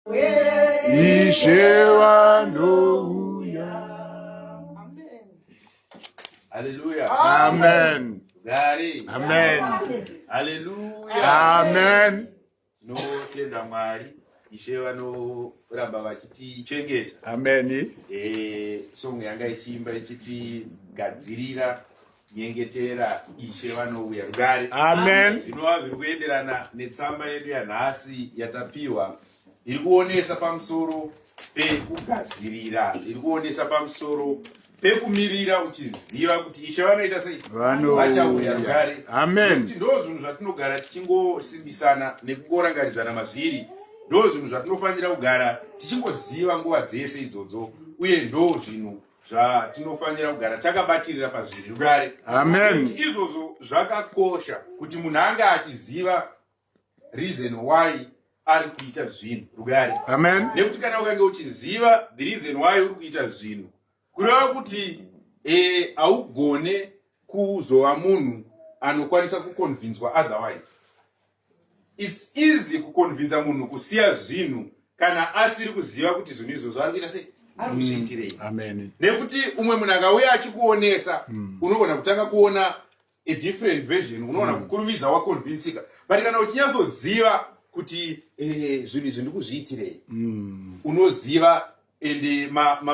Ishe vanouya. Hallelujah. Amen. Gari. Amen. Hallelujah. Amen. Tinotenda Mwari. Ishe vanoramba vachitichengeta. Amen. Song yanga ichiimba ichiti gadzirira nyengetera Ishe vanouya. Rugare. Amen. Zvinova zviri kuenderana netsamba yedu yanhasi yatapiwa iri kuonesa pamusoro pekugadzirira, iri kuonesa pamusoro pekumirira uchiziva kuti Ishe vanoita sei, vachauya. Rugare. Amen. Nekuti ndo zvinhu zvatinogara tichingosimbisana nekungorangaridzana mazviri, ndo zvinhu zvatinofanira kugara tichingoziva nguva dzese idzodzo, uye ndo zvinhu zvatinofanira kugara takabatirira pazviri. Rugare. Amen. Nekuti izvozvo zvakakosha kuti munhu ange achiziva reason why ari kuita zvinhu. Rugare. Amen. Nekuti kana ukange uchiziva the reason why uri kuita zvinhu, kureva kuti haugone kuzova munhu anokwanisa kuconvinswa otherwise. It's easy kuconvinsa munhu kusiya zvinhu kana asiri kuziva kuti zvinhu izvozvo ari kuita sei, ari kuzviitirei. Amen. Nekuti umwe munhu akauya achikuonesa, unogona kutanga kuona a different version, unoona kukurumidza waconvinsika. But kana uchinyatsoziva kuti zvinhu izvi ndikuzviitirei, unoziva, ende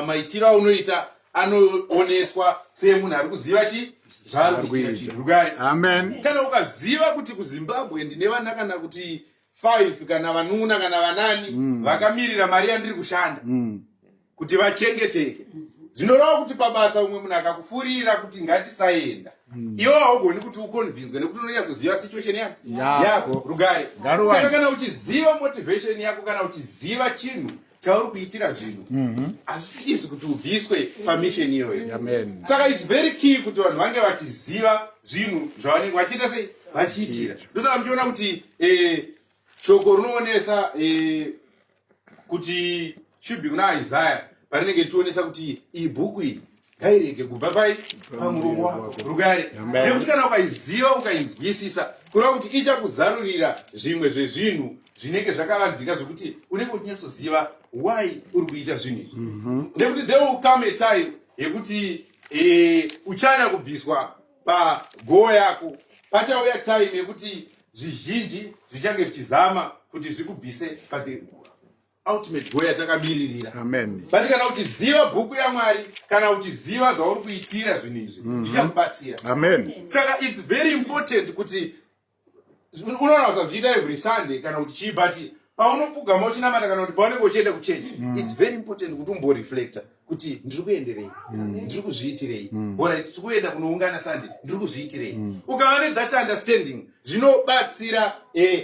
maitiro aunoita anooneswa semunhu ari kuziva chi zvaari kuitira chinhu. Rugare. Amen. Kana ukaziva kuti kuZimbabwe ndine vana kana kuti 5 kana vanuna kana vanani vakamirira mari yandiri kushanda kuti vachengeteke, zvinoreva kuti pabasa umwe munhu akakufurira kuti ngatisaenda, iwe haugoni kuti uconvinswe nekuti unonyatsoziva situation yako Yako. yako. Rugare. Ngaruwande. Saka kana uchiziva motivation yako, kana uchiziva chinhu chauri kuitira zvinhu, hazvisi easy kuti ubviswe pamission iyoyo. Amen. Saka it's very key kuti vanhu vange vachiziva zvinhu zvavanenge vachiita sei, vachiitira. Ndosaka muchiona kuti shoko rinoonesa kuti should be kuna Isaiah parinenge richionesa kuti iyi bhuku iyi ngairege kubva pai pamuromo wako. Rugare. Amen. Nekuti kana ukaiziva, ukainzwisisa, kureva kuti ichakuzarurira zvimwe zvezvinhu zvinenge zvakavanzika zvekuti unenge uchinyatsoziva why uri kuita zvinhu izvi. Nekuti there will come a time yekuti uchada kubviswa pagoal yako. Pachauya time yekuti zvizhinji zvichange zvichizama kuti zvikubvise pathe ultimate goal yatakamiririra. Amen. But kana uchiziva bhuku yaMwari, kana uchiziva zvauri kuitira zvinhu izvi, zvichakubatsira. Amen. Saka it's very important kuti unoona usazviita every Sunday kana kuti chii, but paunopfugama uchinamata kana kuti paunenge uchienda kuchechi, it's very important kuti umboreflecta kuti ndiri kuenderei, ndiri kuzviitirei. Alright, tiri kuenda kunoungana Sunday, ndiri kuzviitirei? Ukava nethat understanding, zvinobatsira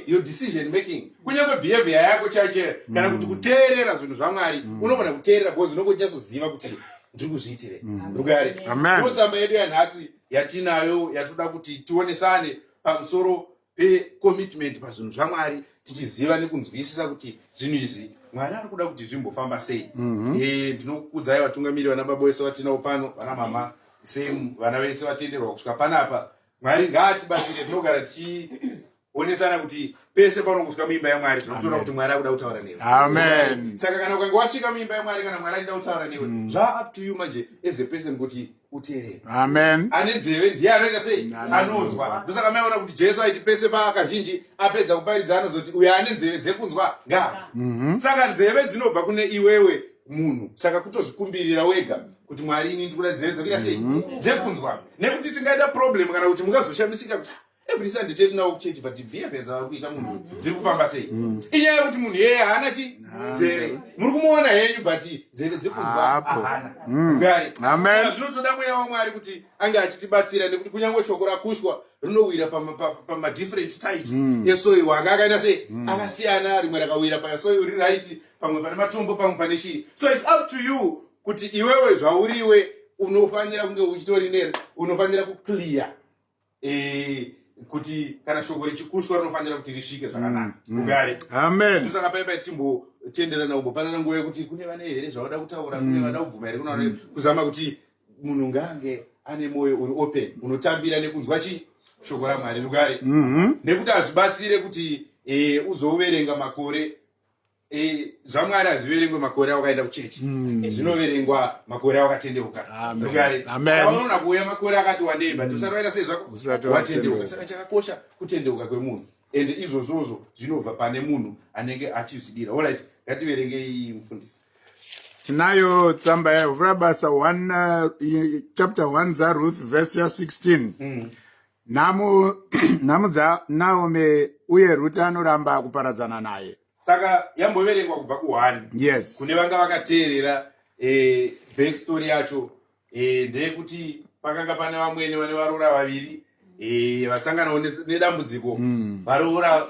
your decision making, kunyange behavior yako chaicho, kana kuti kuteerera zvinhu zvaMwari, unogona kuteerera because unonge uchinyatsoziva kuti ndiri kuzviitirei. Rugare. Amen. Ndo tsamba yedu yanhasi yatinayo yatoda kuti tionesane pamusoro pecommitment pazvinhu zvaMwari, tichiziva nekunzwisisa kuti zvinhu izvi Mwari ari kuda kuti zvimbofamba sei. Ndinokukudzai vatungamiri, vana baba vese vatinavo pano, vana mama same, vana vese vatenderwa kusvika panapa. Mwari ngaatibatsire. Tinogara tichionesana kuti pese paunongosvika muimba yaMwari, zvinotoona kuti Mwari akuda kutaura newe. Amen. Saka kana ukange wasvika muimba yaMwari, kana Mwari achida kutaura newe, zva up to you manje as a person kuti uteerere. Amen. Ane nzeve ndiye anoita sei? Anonzwa. Ndosaka maiona kuti Jesu aiti pese paakazhinji apedza kuparidza anozoti, "Uyo ane nzeve dzekunzwa ngaanzwe." Saka nzeve dzinobva kune iwewe munhu. Saka kutozvikumbirira wega kuti, "Mwari, ini ndikuda nzeve dzekuita sei? Dzekunzwa." Nekuti tingaita problem kana kuti mungazoshamisika kuti, "Ah, every Sunday tiri kuchechi, but behavior dzavari kuita munhu dziri kufamba sei?" Inyaya yekuti munhu iyeye haana chi nzeve. Muri kumuona henyu, but nzeve dzekunzwa Hapo. haana. Rugare. Amen. Saka zvinotoda mweya waMwari kuti ange achitibatsira, nekuti kunyange shoko rakushwa rinowira pamadifferent types esoil anga akaita sei, akasiyana. Rimwe rakawira pasoil iri right, pamwe pane matombo, pamwe pane chii. So it's up to you kuti iwewe zvauriwe unofanira kunge uchitori ne unofanira kuclear kuti kana shoko richikushwa rinofanira kuti risvike zvakanaka. Rugare. Amen. Ndosaka paipai tichimbotenderana, kumbopanana nguva yekuti kune vane here zvavada kutaura, kune vada kubvuma here, kuna vane kuzama kuti munhu ngaange ane mwoyo uri open, unotambira nekunzwa chi shoko raMwari. Rugare. Nekuti hazvibatsire kuti uzouverenga makore. Eh, zvaMwari hazviverengwe makore awakaenda kuchechi. Zvinoverengwa makore awakatendeuka. Amen. Rugare. Amen. Unoona kuuya makore akati wandei, but usati waita sei zvako? Usati Watendeuka. watendeuka. Saka chakakosha kutendeuka kwemunhu. Ende izvozvozvo zvinobva pane munhu anenge achizvidira. Alright, ngativerengei mufundisi. Tinayo tsamba yaVhura Basa 1, chapter 1 dzaRuth, verse ya16. Nhamu nhamu dzaNaome uye Ruth anoramba kuparadzana naye. Saka yamboverengwa kubva ku1. Yes. Kune vanga vakateerera backstory yacho ndeyekuti pakanga pane vamwene vane varoora vaviri vasanganawo nedambudziko. Varoora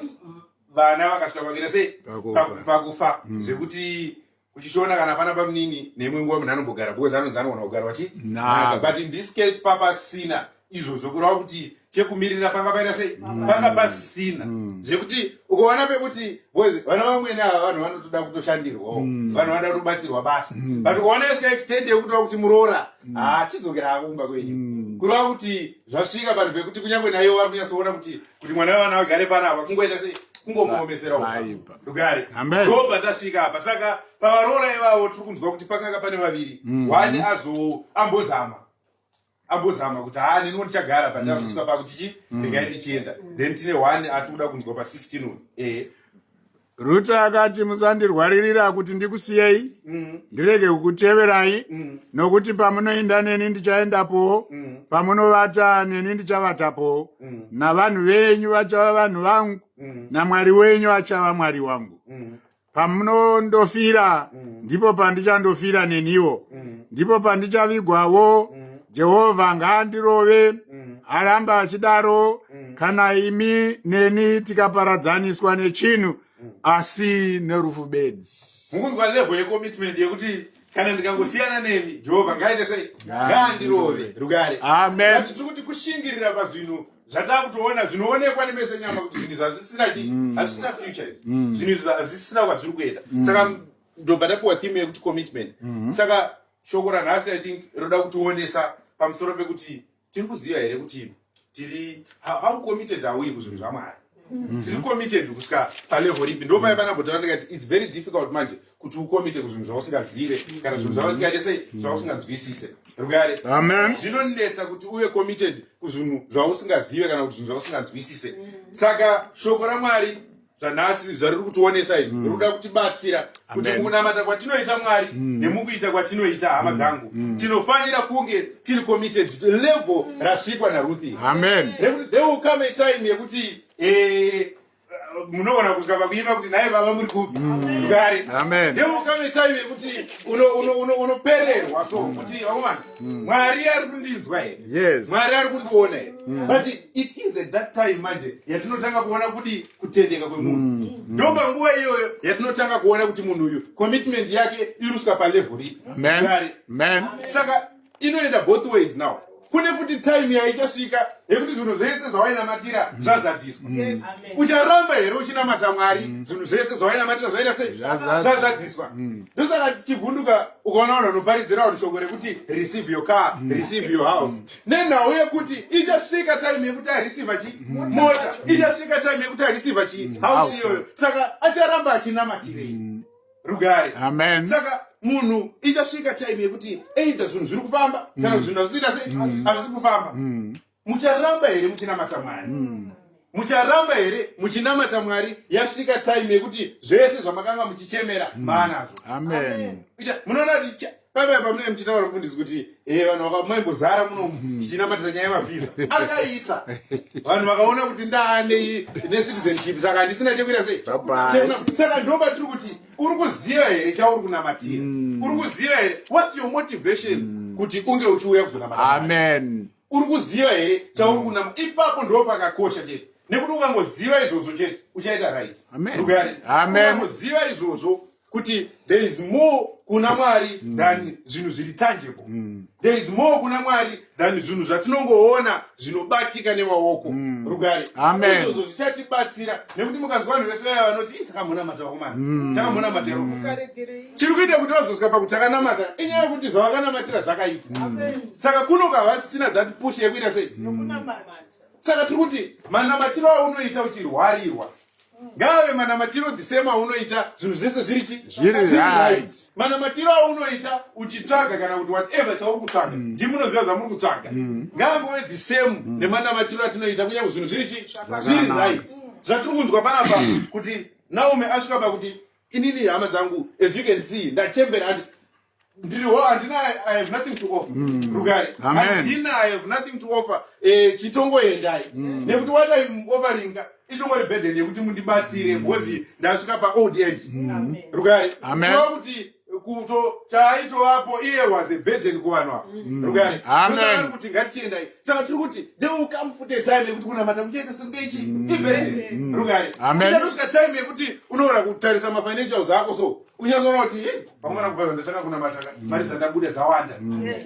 vana vakasvika pakuita sei? Pakufa. Pakufa. Zvekuti kuchishona kana pana pamunini neimwe nguva munhu anombogara because anonzi anogona kugara vachi Naka. But in this case papasina izvozvo, kureva kuti chekumirira panga paita sei? Panga pasina. Zvekuti ukaona pekuti, because vana vamwene ava vanhu vanotoda kutoshandirwawo, vanhu vanoda kutobatsirwa basa, but ukaona yasvika extent yekuti kuti muroora hachidzokera hako kumba kwenyu, kureva kuti zvasvika panhu pekuti kunyange naivo vari kunyatsoona kuti mwana wevana vagare panapa kungoita sei? Kungomuomeserawo. Vaipa. Rugare. Amen. Ndobva tasvika apa. Saka pavaroora ivavo tiri kunzwa kuti pakanga pane vaviri. One azo ambozama kuti haa, neniwo ndichagara, but azosvika pakuti chi regai ndichienda. Then tine one atiri kuda kunzwa pa16 uyu. Ruth akati, "Musandirwaririra kuti ndikusiyei, ndirege kukuteverai, nokuti pamunoenda neni ndichaendapo, pamunovata neni ndichavatapo. Navanhu venyu vachava vanhu vangu, naMwari wenyu achava Mwari wangu. Pamunondofira, ndipo pandichandofira neniwo, ndipo pandichavigwawo. Jehovha ngaandirove, aramba achidaro, kana imi neni tikaparadzaniswa nechinhu asi nerufu bedzi." Mukunzwa level yecommitment yekuti kana ndikangosiyana nemi, Jehovha ngaaite sei? Ngaandirove. Rugare. Amen. But tiri kuti kushingirira pazvinhu zvatakutoona zvinoonekwa nemeso enyama kuti zvinhu izvi hazvisina chi hazvisina future izvi, zvinhu izvi hazvisina kwazviri kuenda. Saka ndobva tapiwa theme yekuti commitment. Saka shoko ranhasi, I think, roda kutionesa pamusoro pekuti tiri kuziva here kuti tiri how committed are we kuzvinhu zvaMwari? Tiri committed kusvika palevel ripi? Ndo paya panambotaura ndikati it's very difficult manje kuti ucommite kuzvinhu zvausingazive kana zvinhu zvausingaite sei, zvausinganzwisise. Rugare. Amen. Zvinonetsa kuti uve committed kuzvinhu zvausingazive kana kuti zvinhu zvausinganzwisise. Saka shoko raMwari zvanhasi zvariri kutionesa izvi riri kuda kutibatsira kuti Amen. mukunamata kwatinoita Mwari nemukuita kwatinoita hama dzangu, tinofanira kunge tiri committed to level rasvikwa naRuth iri. Amen. Rekuti there will come a time yekuti munoona kusvika pakuima kuti naye baba muri kupi. Rugare. Amen. There will come a time yekuti unopererwa so kuti vakomana, Mwari ari kundinzwa here? Yes. Mwari ari kundiona here? But it is at that time manje yatinotanga kuona kuti kutendeka kwemunhu, ndo panguva iyoyo yatinotanga kuona kuti munhu uyu commitment yake iri kusvika palevel ripi. Amen. Rugare. Amen. Saka inoenda both ways. Now kune futi time yaichasvika yekuti zvinhu zvese zvawainamatira zvazadziswa. Ucharamba here uchinamata Mwari zvinhu zvese zvawainamatira zvaita sei? Zvazadziswa. Zvazadziswa. Ndosaka tichivhunduka ukaona vanhu vanoparidzira vanhu shoko rekuti receive your car, receive your house, nenhau yekuti ichasvika time yekuti areceiva chi mota, ichasvika time yekuti areceiva chi house House. iyoyo. Saka acharamba achinamatirei? Rugare. Amen. Saka munhu ichasvika time yekuti either zvinhu zviri kufamba kana kuti zvinhu hazvisina sei, hazvisi kufamba. Mucharamba here muchinamata Mwari? Mucharamba here muchinamata Mwari yasvika time yekuti zvese zvamakanga muchichemera maanazvo? Amen. Munoona kuti paipai pamunenge muchitaura mufundisi kuti vanhu vakamaimbozara munomu tichinamatira nyaya yemavhisa, akaita vanhu vakaona kuti ndaane necitizenship, saka handisina chekuita sei? Bye-bye. Saka ndo patiri kuti uri kuziva here chauri kunamatira? Uri kuziva here what's your motivation kuti unge uchiuya kuzonamata Mwari? Amen. Uri kuziva here chauri kunama? Ipapo ndo pakakosha chete, nekuti ukangoziva izvozvo chete uchaita right. Amen. Rugare. Amen. Ukangoziva izvozvo kuti there is more kuna Mwari than zvinhu zviri tangible, there is more kuna Mwari than zvinhu zvatinongoona zvinobatika nemaoko. Rugare. Amen. Izvozvo zvichatibatsira, nekuti mukanzwa vanhu vese vaya vanoti, "Ii, takamunamata vakomana, takamunamata," chiri kuita kuti vazosvika pakuti takanamata inyaya yekuti zvavakanamatira zvakaita. Saka kunoka havasisina that push yekuita sei. Saka tiri kuti manamatiro aunoita uchirwarirwa. Ngaave manamatiro the same aunoita zvinhu zvese zviri chi? Zviri right. Manamatiro aunoita uchitsvaga kana kuti whatever chauri kutsvaga. Ndimunoziva zvamuri kutsvaga. Ngaangove the same nemanamatiro atinoita kunyange zvinhu zviri chi? Zviri right. Zvatiri kunzwa panapa kuti Naomi asvika pakuti inini hama dzangu, as you can see, ndachembera and ndiriwo handina, I have nothing to offer. Rugare. Amen. Handina, I have nothing to offer. Chitongoendai. Nekuti what I'm offering itongori burden yekuti mundibatsire because ndasvika pa old age. Rugare. Amen. Kureva kuti kuto chaaitovapo iye was a burden kuvanhu ava. Rugare. Amen. Ndosaka ari kuti ngatichiendai. Saka tiri kuti there will come futi a time yekuti kunamata kuchaita senge ichi iburden. Rugare. Amen. Ichatosvika time yekuti unoona kutarisa mafinancials ako so unyatsoona kuti pamwana kubva ndatanga kunamata mari dzandabuda dzawanda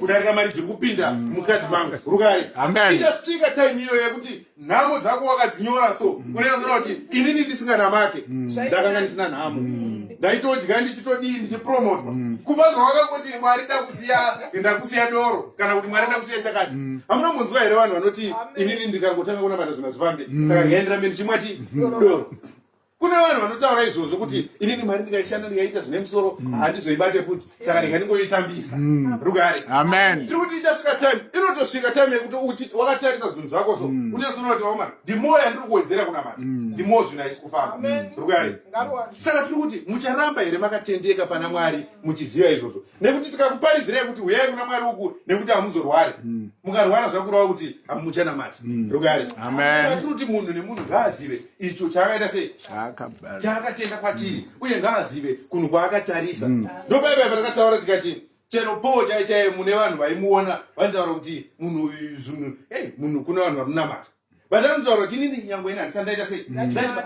kudarika mari dziri kupinda mukati mangu. Rugare. Amen. Ichasvika time iyoyo yekuti nhamo dzako wakadzinyora so unonyatsoona kuti inini ndisinganamate ndakanga ndisina nhamo, ndaitodya, ndichitodii, ndichipromotwa. Kubva zvawakangoti Mwari ndakusiya doro kana kuti Mwari ndakusiya chakati, hamuna munzwa here vanhu vanoti inini ndikangotanga kunamata zvinhu hazvifambi, saka ngaendirambe ndichimwa chi doro? Kune vanhu vanotaura izvozvo kuti inini mari ndikaishanda ndikaita zvine musoro handizoibate futi, saka ndingangoitambisa. Rugare. Amen. Tiri kuti ichasvika time, inotosvika time yekuti wakatarisa zvinhu zvako so unyatsoona kuti waomana, ndimo yandiri kuwedzera kunamata, ndimo zvinhu haisi kufamba. Rugare. Saka tiri kuti mucharamba here makatendeka pana Mwari muchiziva izvozvo? Nekuti tikakuparidzirai kuti huyai kuna Mwari uku nekuti hamuzorwari, mukarwara zvakureva kuti hamuchanamati. Rugare. Amen. Saka tiri kuti munhu nemunhu ngaazive icho chaakaita sei, chaakatenda kwatiri, uye ngaazive kunhu kwaakatarisa. Ndopaipai patakataura tikati chero Paul chai chaiye mune vanhu vaimuona vanotaura kuti munhu uyu zvinhu, hey, munhu kune vanhu vari kunamata, but anotaura kuti inini nyangwe ine handisati ndaita sei.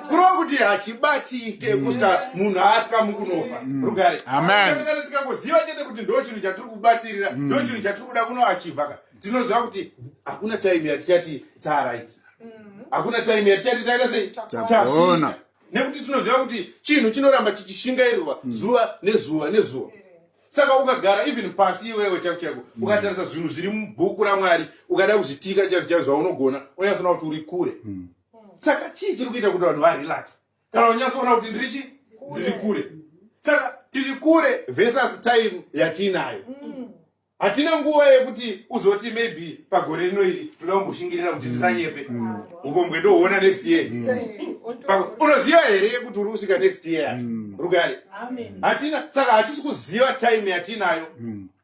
Kureva kuti hachibatike kusvika munhu asvika mukunofa. Rugare. Amen. Saka kana tikangoziva chete kuti ndo chinhu chatiri kubatsirira, ndo chinhu chatiri kuda kunoachivha ka, tinoziva kuti hakuna time yatichati taright, hakuna time yatichati taita sei. Tagona. Nekuti tinoziva kuti chinhu chinoramba chichishingairirwa zuva nezuva nezuva. Saka ukagara even pasi iwewe chaiko chaiko, ukatarisa zvinhu zviri mubhuku raMwari, ukada kuzvitika chaizvo chaizvo zvaunogona, unyatsoona kuti uri kure. Saka chii chiri kuita kuti vanhu varelax kana unyatsoona kuti ndiri chi ndiri kure? Saka tiri kure versus time yatiinayo. Hatina nguva yekuti uzoti maybe pagore rino iri toda kumboshingirira kuti ndisanyepe ukombwe ndohuona next year. Unoziva here yekuti uri kusvika next year yacho? Rugare. Hatina. Saka hatisi kuziva time yatinayo,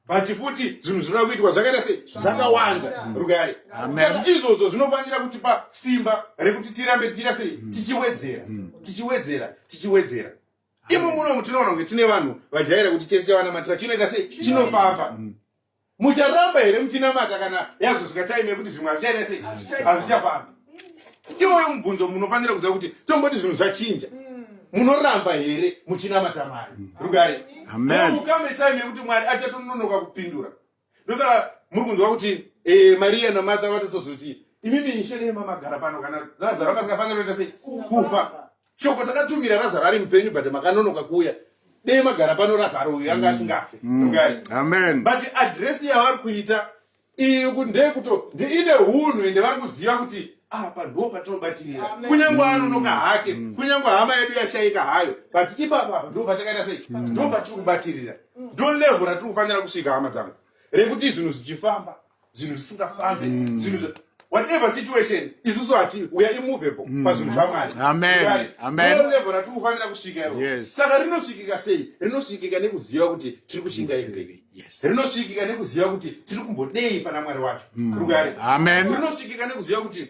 but futi zvinhu zvinoda kuitwa zvakaita sei, zvakawanda. Rugare. Amen. Saka izvozvo zvinofanira kutipa simba rekuti tirambe tichiita sei, tichiwedzera, tichiwedzera, tichiwedzera. Imo munomu tinoona kunge tine vanhu vajaira kuti chese chavanamatira chinoita sei, chinofamba. Mucharamba here muchinamata kana yazosvika time yekuti zvimwe hazvichaita sei, hazvichafambi? Iwoyo mubvunzo munofanira kuziva kuti tomboti zvinhu zvachinja, munoramba here muchinamata Mwari? Rugare. Amen. Ukame time yekuti Mwari achatononoka kupindura. Ndosaka muri kunzwa kuti Mariya naMartha vatotozoti imimi ishe dei mamagara pano kana Razaro akasingafanira kuita sei, kufa. Shoko takatumira Razaro ari mupenyu, but makanonoka kuuya. Dei magara pano Razaro uyu anga asingafe. Rugare. Amen. But address yavari kuita iri ndeyekuto ine hunhu, ende vari kuziva kuti apa ndo patinobatirira. Kunyange anonoka hake, kunyange hama yedu yashayika hayo, but ipapa apa ndo patakaita sei, ndo patiri kubatirira. Ndo level ratiri kufanira kusvika, hama dzangu, rekuti zvinhu zvichifamba, zvinhu zvisingafambe, zvinhu whatever situation, isusu hati we are immovable pazvinhu zvaMwari. Amen. Rugare. Amen. Ndo level ratiri kufanira kusvika iro. Saka rinosvikika sei? Rinosvikika nekuziva kuti tiri kushingairei. Rinosvikika nekuziva kuti tiri kumbodei pana Mwari wacho. Rugare. Amen. Rinosvikika nekuziva kuti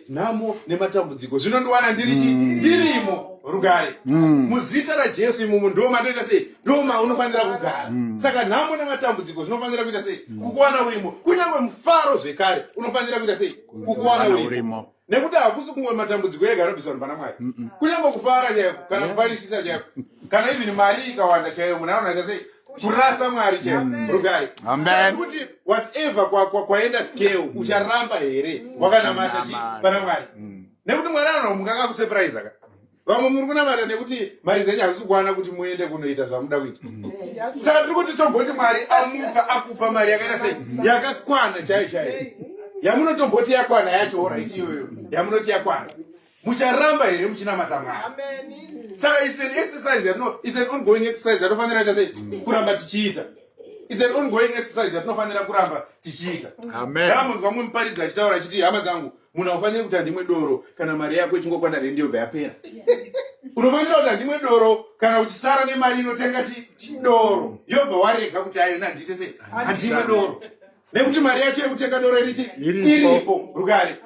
nhamo nematambudziko zvinondiwana ndiri chi ndirimo. Rugare. Muzita raJesu imomo ndo matoita sei, ndo maunofanira kugara. Saka nhamo nematambudziko zvinofanira kuita sei, kukuwana urimo. Kunyange mufaro zvekare unofanira kuita sei, kukuwana urimo. Urimo. Nekuti hakusi kungori matambudziko ega anobvisa vanhu pana Mwari. Kunyange kufara chaiko kana kufarisisa chaiko, kana even mari ikawanda chaiyo, munhu anoita sei, kurasa Mwari chaiko. Rugare. Amen. Saka kuti whatever kwaenda scale, ucharamba here wakanamata chi Uchinamata. pana Mwari? Nekuti Mwari anomuka akakusurprise ka. Vamwe muri kunamata nekuti mari dzenyu hazisi kukwana kuti muende kunoita zvamuda kuita. Saka tiri kuti tomboti Mwari amuka akupa mari yakaita sei, yakakwana chaiyo chaiyo, yamunotomboti yakwana yacho, alright, iyoyo yamunoti yakwana. Mucharamba here muchinamata Mwari? Saka it's an exercise yatino, it's an ongoing exercise yatinofanira kuita sei? Kuramba tichiita. It's an ongoing exercise yatinofanira kuramba tichiita. Amen. Ndakambonzwa mumwe muparidzi achitaura achiti, hama dzangu, munhu haufaniri kuti handimwe doro kana mari yako ichingokwana rendi yobva yapera. Unofanira kuti handimwe doro kana uchisara nemari inotenga chidoro yobva warega kuti ayo handiite sei, handimwe doro nekuti mari yacho yekutenga doro irichi iripo. Rugare.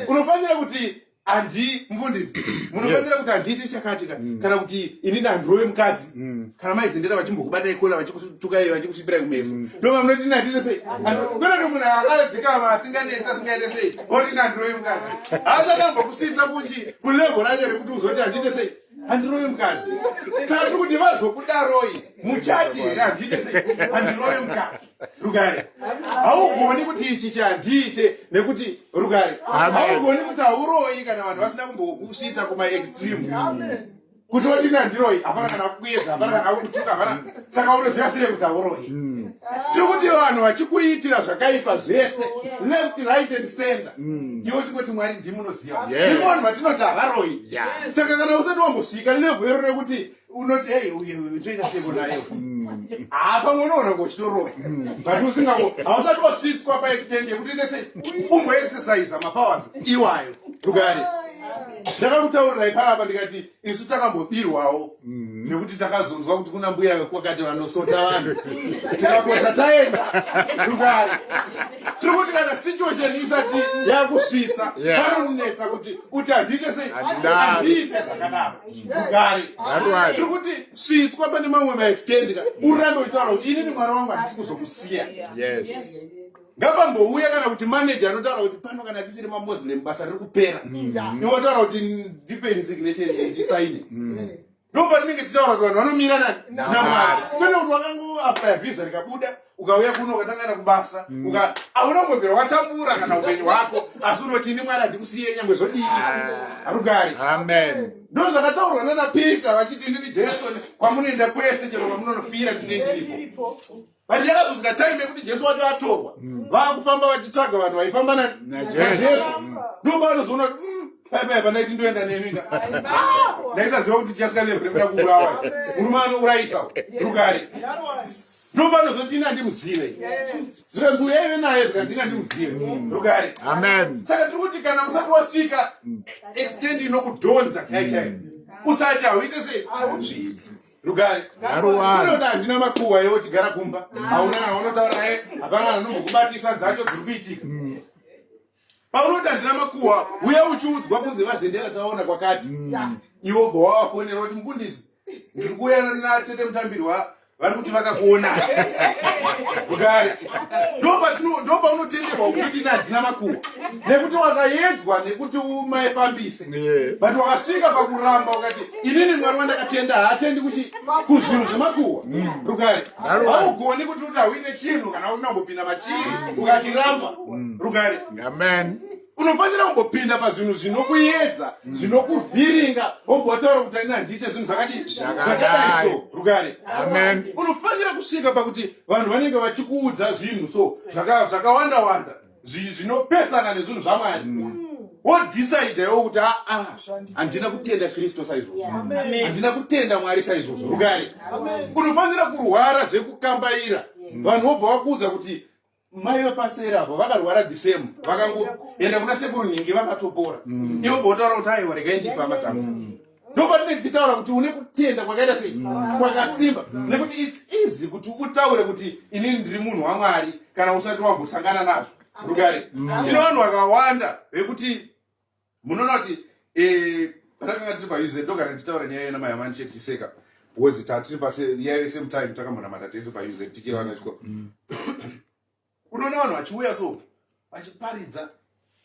Unofanira kuti handi mufundisi, munofanira kuti handiite chakati ka kana kuti inini handirove mukadzi kana maizendera vachimbokubatai kola vachikutukai vachikusvipirai kumeso ndova munoti ini handiite sei. Kwete kuti munhu akadzikama asinganetsi asingaite sei oti ini handirove mukadzi, haasati ambokusvitsa kuchi kulevel racho rekuti uzoti handiite sei, handirove mukadzi. Saka tiri kuti vazokudaroi muchati here handiite sei, handirove mukadzi. Rugare. Haugoni kuti ichi chandiite nekuti rugare. Haugoni kuti hauroyi kana vanhu vasina kumbokusvitsa kumaextreme kuti woti nandiroi, hapana kana kukuedza, hapana kana kukutuka, hapana. Saka unoziva sei kuti hauroyi? Tiri kuti vanhu vachikuitira zvakaipa zvese left, right and center, iwe chingoti Mwari ndimunoziva. Tiri vanhu vatinoti havaroyi. Saka kana usati wambosvika level iro rekuti unoti ei uyu ndoita seko naye, hapa unoona ngochitoroya, but usingango hausati wasvitswa paextent yekuti ite sei umboexercise mapowers iwayo. Rugare. Ndakakutaurirai panapa ndikati isu takambobirwawo nekuti takazonzwa kuti kuna mbuya kwakati vanosota vanhu, tikapotsa taenda. Rugare. Tiri kuti kana situation isati yakusvitsa panonetsa kuti uti handiite sei, handiite zvakadaro. Rugare. Tiri kuti svitswa pane mamwe maextend ka urambe uchitaura kuti inini mwana wangu handisi kuzokusiya. Ngapambouya kana kuti manager anotaura kuti pano kana tisiri mamuslim basa riri kupera, iwe wataura kuti ndipe resignation ndisaine. Ndo patinenge tichitaura kuti vanhu vanomira nani? NaMwari. Kwete kuti wakangoapply visa rikabuda, ukauya kuno, ukatangana kubasa, hauna kumbobvira watambura kana upenyu hwako, asi unoti ini Mwari handikusiye nyangwe zvodii. Rugare. Amen. Ndo zvakataurwa nana Peter vachiti inini Jesu kwamunoenda kwese chero kwamunonofira ndinenge ndiripo. But yakazosvika time yekuti Jesu wacho atorwa, vaakufamba vachitsvaga vanhu vaifamba naJesu. Ndo pavanozoona kuti pai pai pandaiti ndoenda nemi ka, ndaisaziva kuti tichasvika level rekuda kuurawa. Murume anourayisa. Rugare. Ndo panozoti ini handimuzive, zvikanzi uyaive naye, zvikanzi ini handimuzive. Rugare. Amen. Saka tiri kuti kana usati wasvika extent inokudhonza chai chai, usati hauite sei, rugare. Unoti handina makuhwa, iwe uchigara kumba hauna kana unotaura naye, hapana kana anombokubatisa dzacho dziri kuitika. Paunoti handina makuhwa, uye uchiudzwa kunzi vazendera taona kwakati, iwe ubva wavafonera kuti mufundisi, ndiri kuuya natete Mutambirwa, vari kuti vakakuona. Rugare. Ndo paunotenderwa kutoti ine handina makuhwa nekuti wakayedzwa nekuti umaifambise, but wakasvika pakuramba ukati inini Mwari wandakatenda haatendi kuchi kuzvinhu zvemakuhwa. Rugare. Haugoni kuti uti hauite chinhu kana unambopinda machiri ukachiramba. Rugare. Amen. Unofanira kumbopinda pazvinhu zvinokuyedza, zvinokuvhiringa, wobva wataura kuti ani handiite zvinhu zvakadii, zvakadai so. Rugare. Amen. Unofanira kusvika pakuti vanhu vanenge vachikuudza zvinhu so zvakawanda wanda zvinopesana nezvinhu zvaMwari, wodecide iwo kuti aa, handina kutenda Kristu saizvozvo, handina kutenda Mwari saizvozvo. Rugare. Unofanira kurwara zvekukambaira, vanhu vobva vakuudza kuti mai vapasera apo vakarwara the same, vakangoenda kuna sekuru nhingi vakatopora. Iwe bva wataura kuti aiwa, regai ndifamba dzangu. Ndo patinenge tichitaura kuti une kutenda kwakaita sei, kwakasimba, nekuti it's easy kuti utaure kuti inini ndiri munhu waMwari kana usati wambosangana nazvo. Rugare. Tine vanhu vakawanda vekuti munoona kuti patakanga tiri paUZ, ndogara ndichitaura nyaya yena mai Amani tichiseka because tatiri pase yaive same time takambonamata tese paUZ tichiri vana chikoro. Unoona vanhu vachiuya so vachiparidza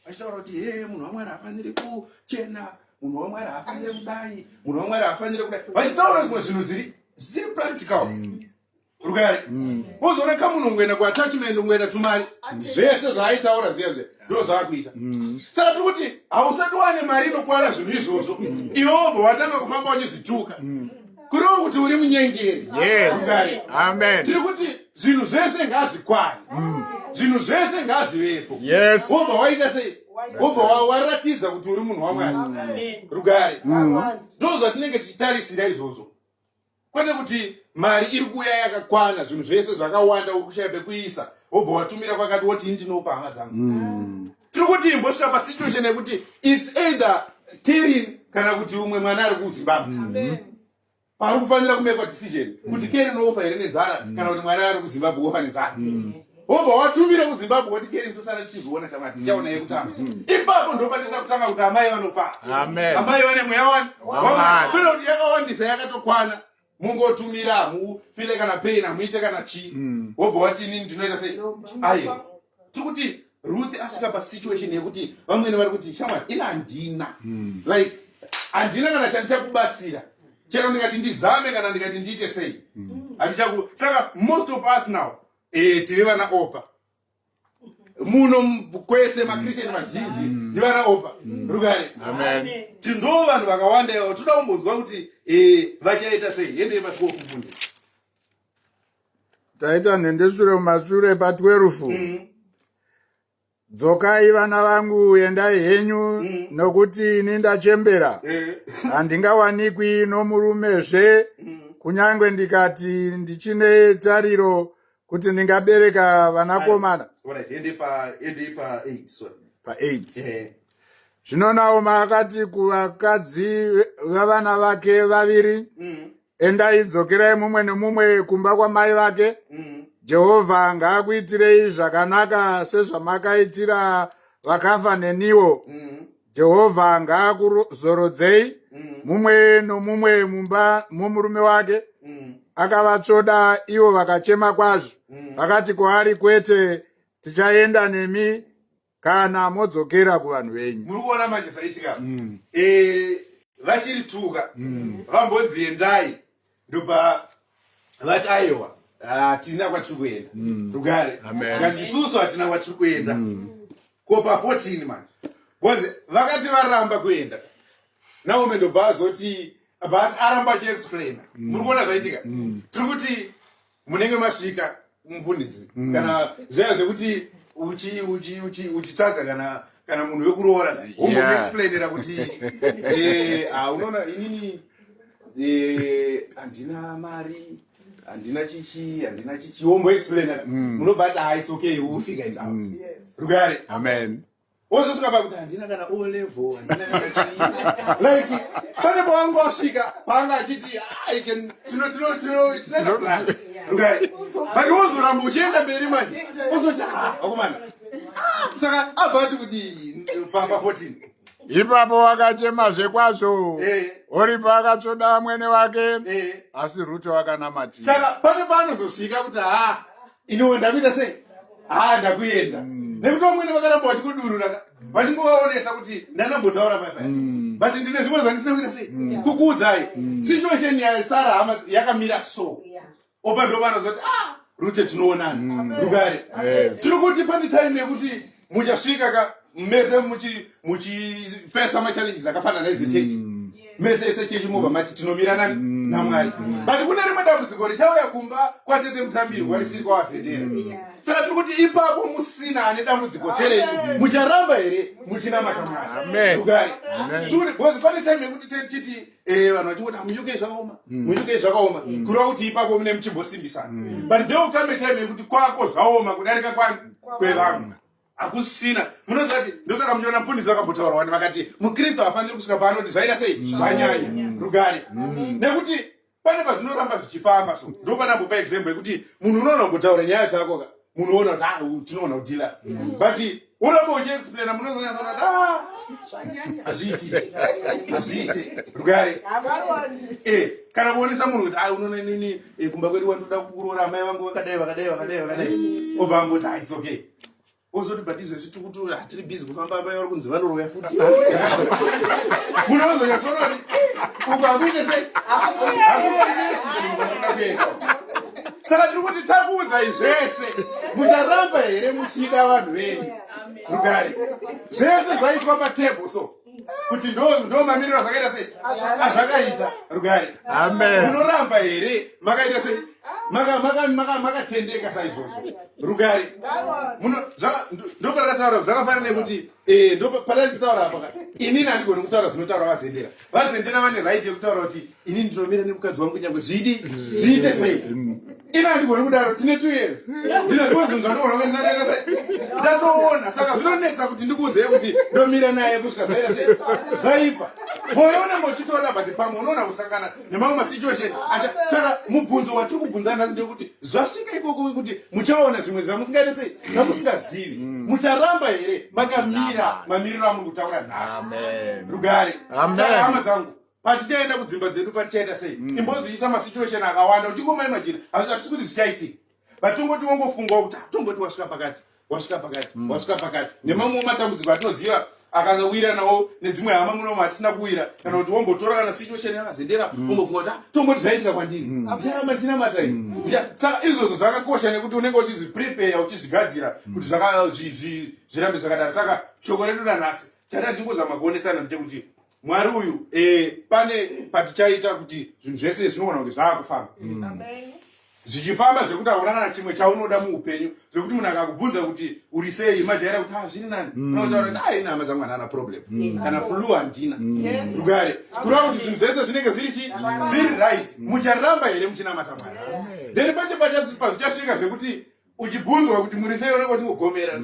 vachitaura kuti he, munhu waMwari haafaniri kuchena, munhu waMwari haafaniri kudai, munhu waMwari haafaniri kudai, vachitaura zvimwe zvinhu zviri zvisiri practical. Rugare. Wozoona kamunhu ungoenda kuattachment, ungoenda tumari, zvese zvaaitaura zviya zviya ndo zvaakuita. Saka tiri kuti hausati wane mari inokwana zvinhu izvozvo, iwe wobva watanga kufamba uchizvituka, kureva kuti uri munyengeri. Rugare. Amen. Tiri kuti zvinhu zvese ngazvikwane, zvinhu zvese ngazvivepo, wobva waita sei? Wobva waratidza kuti uri munhu waMwari. Rugare. Ndo zvatinenge tichitarisira izvozvo, kwete kuti mari iri kuuya yakakwana, zvinhu zvese zvakawanda, uri kushaya pekuisa, wobva watumira kwakati, woti indinopa hama dzangu. Tiri kuti imbosvika pasituation yekuti it's either Kerin kana kuti umwe mwana ari kuZimbabwe. Pari kufanira kumekwa decision kuti Kerin wofa here nenzara kana kuti mwana ari kuZimbabwe wofa nenzara. Wobva watumira kuZimbabwe, woti Kerin tosara tichizoona shamwari, tichaona yekutanga. Ipapo ndo patinoda kutanga kuti amai vanopa. Amen. Amai vane mweya wani. WaMwari. Kwete kuti yakawandisa, yakatokwana, mungotumira, hamufile kana pain, hamuite kana chii. Wobva wati inini ndinoita sei? Aiwa, tiri kuti Ruth asvika pasituation yekuti vamwene vari kuti, "Shamwari, ina handina, like handina kana chandichakubatsira, chero ndikati ndizame kana ndikati ndiite sei, handichaku." Saka most of us now tiri vana Opa muno kwese. Makristian mazhinji ndivana Opa. Rugare. Amen. Tindo vanhu vakawanda ivavo. Toda kumbonzwa kuti vachaita sei. Hendei pa12 kufunde. Taita nhendesure mumasure pa12. "Dzokai, vana vangu, endai henyu, nokuti ini ndachembera, handingawanikwi nomurumezve, kunyange ndikati ndichine tariro kuti ndingabereka vanakomana." Alright, ende pa 8, sorry. Pa8. Zvino Naomi akati kuvakadzi vavana vake vaviri, "Endai, dzokerai mumwe nemumwe kumba kwamai vake. Jehovha ngaakuitirei zvakanaka sezvamakaitira vakafa neniwo. Jehovha ngaakuzorodzei mumwe nomumwe mumba momurume wake." Akavatsvoda, ivo vakachema kwazvo. Vakati kwaari, "Kwete, tichaenda nemi kana modzokera kuvanhu venyu." Muri kuona manje zvaitika? Vachiri tuka, vambonzi endai, ndobva vati aiwa, hatina kwatiri kuenda. Rugare. Amen. Kanzi isusu hatina kwatiri kuenda. Ko pa14 manje, because vakati varamba kuenda, Naome ndobva azoti, but aramba achiexplaina. Muri kuona zvaitika? Tiri kuti munenge masvika, mufundisi, kana zviya zvekuti uchitsvaga kana munhu wekuroora, wombomuexplainera kuti unoona inini handina mari, handina chichi, handina chichi, womboexplainera, munobva ati, "Ah, it's okay, we'll figure it out." Rugare. Amen. Wozosvika pakuti handina kana O level, handina kana chii, like pane pawanga wasvika paanga achiti, "Ah, I can tino tino tino tinoita plan." Rugare. But wozoramba uchienda mberi manje, wozoti, "Ah, vakomana." Ah, saka abva ati kuti pa 14? Ipapo wakachemazve kwazvo. Oripa akatsvoda mwene wake, asi Rute wakanamatira. Saka pane paanozosvika kuti, ha, iniwo ndakuita sei? Ha, ndakuenda, nekuti vamwene vakaramba vachikudurura, vachingovaonesa kuti ndanambotaura paipai, but ndine zvimwe zvandisina kuita sei kukuudzai. Situation yaSara, hama, yakamira so. Opa ndo vanozoti, "Ah, Rute, tinoonana." Rugare. Tiri kuti pane time yekuti muchasvika ka mese muchifesa machallenges akafanana ezechechi, mese esechechi mobva mati tinomira nani? NaMwari. But kune rimwe dambudziko richauya kumba kwatete Mutambirwa risiri kwawazendera. Saka tiri kuti ipapo musina ane dambudziko serenyu, mucharamba here muchinamata Mwari? Amen. Rugare. Amen. Tiri kuti because pane time yekuti tichiti vanhu vachingoti, "Ah, muUK zvakaoma, muUK zvakaoma," kureva kuti ipapo mune muchimbosimbisana. But there will come a time yekuti kwako zvaoma kudarika kwani? Kwevamwe. Hakusina. Munoziva kuti ndosaka muchiona mufundisi vakambotaura wani, vakati mukristu haafaniri kusvika paanoti zvaita sei, zvanyanya. Rugare. Nekuti pane pazvinoramba zvichifamba. So ndopanambopa example yekuti munhu unoona kumbotaura nyaya dzako ka, munhu oona kuti, "Ah, tinoona kudhila," but uramba uchiexplaina, munozonyatsoona kuti, "Ah, hazviiti, hazviiti." Rugare. Kana kuonesa munhu kuti, "Ah, unoona inini kumba kwedu wandoda kuroora, amai vangu vakadai, vakadai, vakadai, vakadai," obva amboti, "Ah, it's okay." Ozoti, "But izvezvi tikuti hatiri busy kufamba, amai vari kunzi vanoroya futi." Munhu ozonyatsoona kuti uku hakuite sei, hakuoneki kuenda. Saka tiri kuti takuudzai zvese, mucharamba here muchida vanhu venyu? Rugare. Zvese zvaiswa patable, so kuti ndo mamiriro azvakaita sei, azvakaita. Rugare. Amen. Munoramba here makaita sei? Makatendeka saizvozvo. Rugare. Ndoparakataura zvakafanana nekuti eh, ndopatakataura apa inini handigoni kutaura zvinotaura vazendera. Vazendera vane right yekutaura kuti inini ndinomira nemukadzi wangu nyangwe zvidi zviite sei. Ini handigoni kudaro tine 2 years. Ndine zvimwe zvinhu zvandinoona kunge ndinatoita sei. Ndatoona saka zvinonetsa kuti ndikuudzei kuti ndomira naye kusvika zvaita sei. Zvaipa. Moyo unenge uchitoda but pamwe unoona kusangana nemamwe masituation acha saka mubvunzo watiri kubvunzana nhasi ndewekuti zvasvika ikoko kuti muchaona zvimwe zvamusingaite sei zvamusingazivi mm. mucharamba here makamira mamiriro amuri kutaura nhasi rugare saka hama dzangu patichaenda kudzimba dzedu patichaenda sei mm. imbozviisa masituation akawanda uchingomaimajina hazvisi kuti zvichaitika but tongoti wongofungawo kuti ah, tongoti wasvika pakati wasvika pakati mm. wasvika pakati nemamwewo matambudziko atinoziva akawira nawo nedzimwe hama munomo hatisina kuwira kana kuti wombotora kana situation yakazendera mm. wombofunga kuti ah, tomboti zvaitika kwandiri mm. ndicharamba ndichinamata ini saka izvozvo zvakakosha nekuti unenge uchizviprepare uchizvigadzira kuti zvirambe zvakadaro saka shoko redu ranhasi chada tichingozama kuonesana ndechekuti mwari uyu eh, pane patichaita kuti zvinhu zvese zvinogona kunge zvaakufamba zvichifamba zvekuti hauna kana chimwe chaunoda muupenyu zvekuti munhu akakubvunza kuti uri sei majaira kuti ah, zviri nani mm. unotaura kuti aina ah, hama dzangu handana problem mm. kana flu handina mm. rugare kureva kuti zvinhu zvese zvinenge zviri chi zviri right mucharamba here muchinamata mwari then pache pazvichasvika zvekuti uchibvunzwa kuti muri sei unenge uchingogomera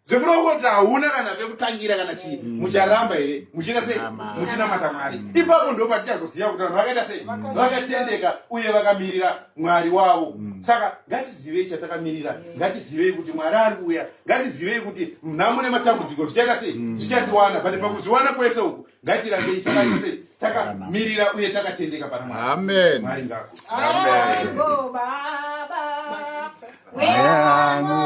zvekureva kuti hauna kana pekutangira kana chii mm. mucharamba here muchiita sei muchinamata mwari mm. ipapo ndo patichazoziva kuti vanhu vakaita sei vakatendeka uye vakamirira mwari wavo mm. saka ngatizivei chatakamirira ngatizivei kuti mwari ari kuuya ngatizivei kuti nhamo nematambudziko zvichaita sei zvichatiwana but pakuzviwana kwese uku ngatirambei takaita sei takamirira uye takatendeka pana mwari amen mwari ngako amen.